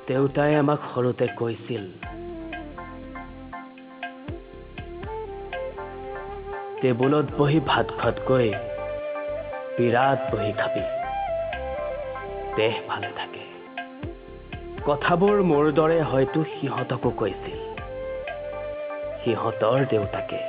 দেউতাই আমাক সৰুতে কৈছিল, টেবুলত বহি ভাত খোৱাতকৈ পীৰাত বহি খাবি, দেহ ভালে থাকে। কথাবোৰ মোৰ দৰে হয়তো সিহঁতকো কৈছিল, সিহঁতৰ দেউতাকে।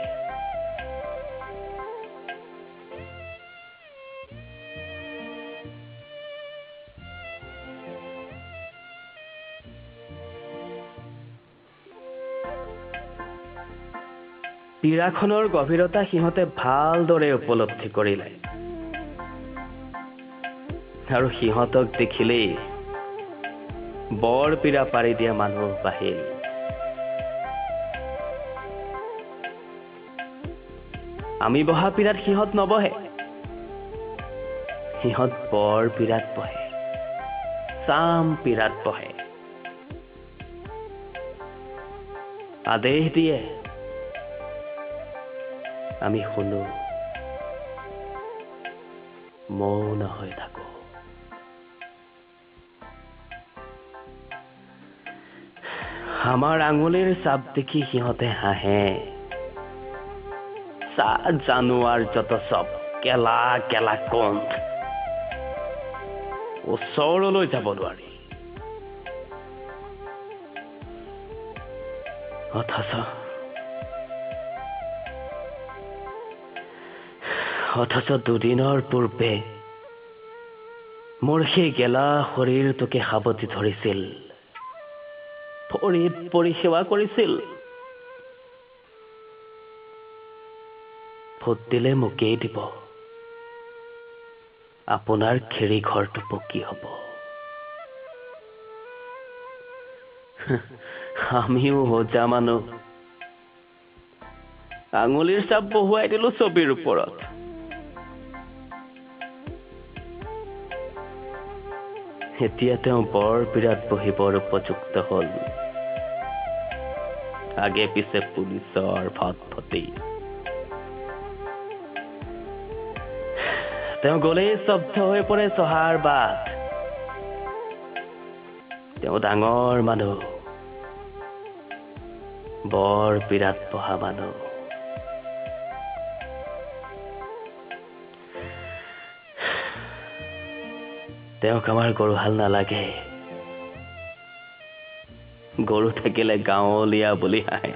পীৰাখনৰ গভীৰতা সিহঁতে ভালদৰে উপলব্ধি কৰিলে আৰু সিহঁতক দেখিলেই বৰ পীৰা পাৰি দিয়া মানুহ বাঢ়িল। আমি বহা পীৰাত সিহঁত নবহে, সিহঁত বৰ পীৰাত বহে, চাম পীৰাত বহে। আদেশ দিয়ে, আমি শুনো, মৌন হৈ থাকো। আমাৰ আঙুলিৰ চাপ দেখি সিহঁতে হাঁহে, চা জানোৱাৰ যত চব কেলা কেলা কণ্ঠ, ওচৰলৈ যাব নোৱাৰি। অথচ দুদিনৰ পূৰ্বে মোৰ সেই গেলা শৰীৰটোকে সাৱটি ধৰিছিল, ভৰিত পৰি সেৱা কৰিছিল। ভোট দিলে মোকেই দিব, আপোনাৰ খেৰী ঘৰটো পকী হ'ব। আমিও হোজা মানুহ, আঙুলিৰ চাপ বহুৱাই দিলো ছবিৰ ওপৰত। এতিয়া তেওঁ বৰ পীৰাত বহিবৰ উপযুক্ত হ'ল। আগে পিছে পুলিচৰ ফটফটি। তেওঁ গলেই স্তব্ধ হৈ পৰে চহাৰ বাট। তেওঁ ডাঙৰ মানুহ, বৰ পীৰাত বহা মানুহ। তেওঁক আমাৰ গৰুহাল নালাগে, গৰু থাকিলে গাঁৱলীয়া বুলি হাঁহে।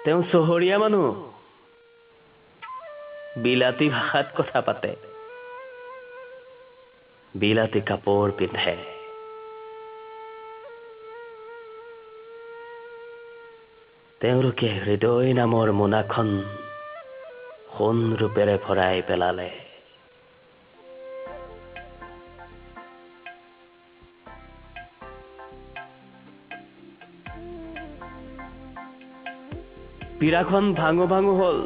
তেওঁ চহৰীয়া মানুহ, বিলাতী ভাষাত কথা পাতে, বিলাতী কাপোৰ পিন্ধে। তেওঁলোকে হৃদয় নামৰ মোনাখন সোণ ৰূপেৰে ভৰাই পেলালে। পীৰাখন ভাঙো ভাঙো হ'ল।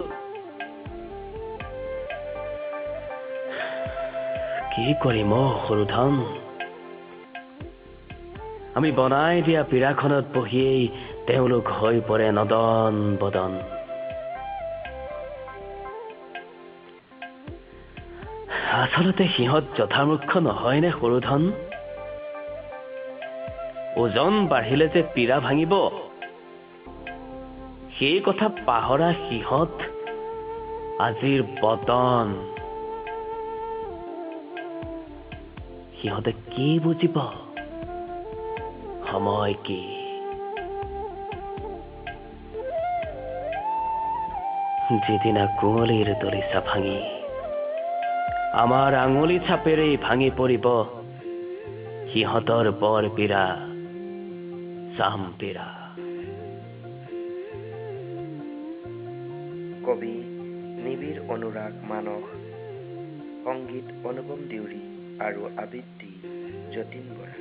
কি কৰিম অ সৰুধন, আমি বনাই দিয়া পীৰাখনত বহিয়েই তেওঁলোক হৈ পৰে নদন বদন। আচলতে সিহঁত যথামূৰ্খ নহয়নে সৰুধন? ওজন বাঢ়িলে যে পীৰা ভাঙিব সেই কথা পাহৰা সিহঁত আজিৰ বদন। সিহঁতে কি বুজিব সময় কি? যিদিনা কুঁৱলীৰ দলিচা ভাঙি আমাৰ আঙুলি চাপেৰেই ভাঙি পৰিব সিহঁতৰ বৰ পীৰা, চাম পীৰা। কবি নিবিড় অনুৰাগ মানস, সংগীত অনুপম দেউৰী আৰু আবৃত্তি যতীন বৰা।